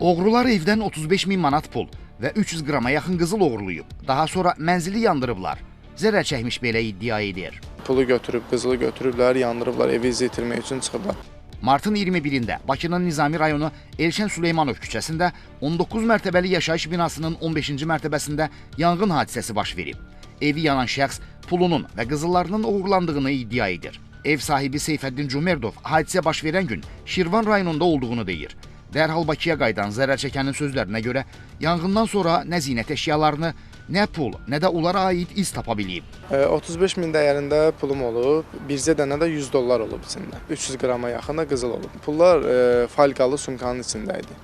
Oğrular evdən 35 min manat pul və 300 qrama yaxın qızıl oğurlayıb. Daha sonra mənzili yandırıblar. Zərər çəkmiş belə iddia edir. Pulu götürüb, qızılı götürüblər, yandırıblar, evi izi itirmək üçün çıxıblar. Martın 21-də Bakının Nizami rayonu Elşən Süleymanov küçəsində 19 mərtəbəli yaşayış binasının 15-ci mərtəbəsində yanğın hadisəsi baş verib. Evi yanan şəxs pulunun və qızıllarının oğurlandığını iddia edir. Ev sahibi Seyfəddin Cümerdov hadisə baş verən gün Şirvan rayonunda olduğunu deyir. Dərhal Bakıya qayıdan zərər çəkənin sözlərinə görə yanğından sonra nə zinət əşyalarını, nə pul, nə də onlara aid iz tapa bilib. 35 min dəyərində pulum olub, bircə dənə də 100 dollar olub içində. 300 qrama yaxın da qızıl olub. Pullar falqalı sumkanın içində idi.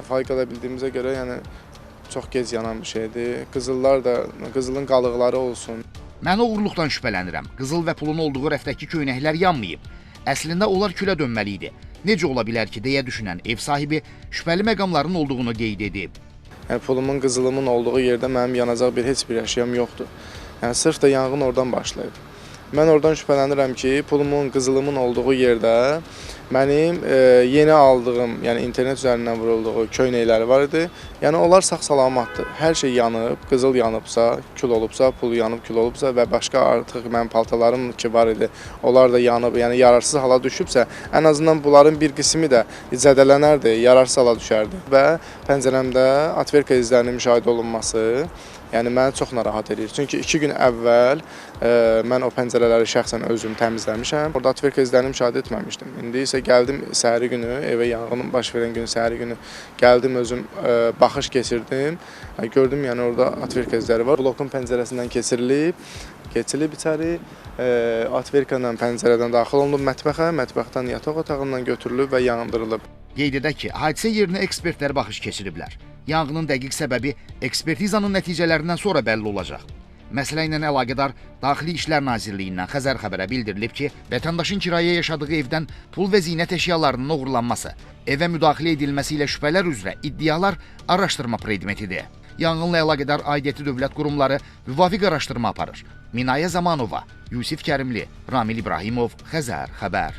Falqada bildiyimizə görə, yəni çox gec yanan bir şeydir. Qızıllar da, qızılın qalıqları olsun. Mən oğurluqdan şübhələnirəm. Qızıl və pulun olduğu rəfdəki köynəklər yanmayıb. Əslində onlar külə dönməli idi. Necə ola bilər ki, deyə düşünən ev sahibi şübhəli məqamların olduğunu qeyd edib. Yəni pulumun, qızılımın olduğu yerdə mənim yanacaq heç bir əşyam yoxdur. Yəni sırf da yanğın oradan başlayıb. Mən oradan şübhələnirəm ki, pulumun, qızılımın olduğu yerdə mənim yeni aldığım, yəni internet üzərindən vurulduğu köynəkləri var idi. Yəni onlar sağ-salamatdır. Hər şey yanıb, qızıl yanıbsa, kül olubsa, pul yanıb, kül olubsa və başqa artıq mənim paltalarım ki var idi, onlar da yanıb, yəni yararsız hala düşübsə, ən azından bunların bir qismi də zədələnərdi, yararsız hala düşərdi. Və pəncərəmdə atverka izlərinin müşahidə olunması, yəni məni çox narahat edir. Çünki 2 gün əvvəl mən o pəncərələri şəxsən özüm təmizləmişəm. Orada atverka izlərini müşahidə etməmişdim. İndi isə gəldim səhəri günü, evə yanğının baş verən günü səhəri günü gəldim özüm baxış keçirdim. Gördüm, yəni orada atverka izləri var. Blokun pəncərəsindən keçirilib içəri, atverka ilə pəncərədən daxil olunub mətbəxə, mətbəxdən yataq otağından götürülüb və yandırılıb. Qeyd edək ki, hadisə yerinə ekspertlər baxış keçiriblər. Yanğının dəqiq səbəbi ekspertizanın nəticələrindən sonra bəlli olacaq. Məsələ ilə əlaqədar Daxili İşlər Nazirliyindən Xəzər xəbərə bildirilib ki, vətəndaşın kirayə yaşadığı evdən pul və zinət əşyalarının oğurlanması, evə müdaxilə edilməsi ilə şübhələr üzrə iddialar araşdırma predmetidir. Yanğınla əlaqədar aidiyyəti dövlət qurumları müvafiq araşdırma aparır. Minayə Zamanova, Yusif Kərimli, Ramil İbrahimov, Xəzər xəbər.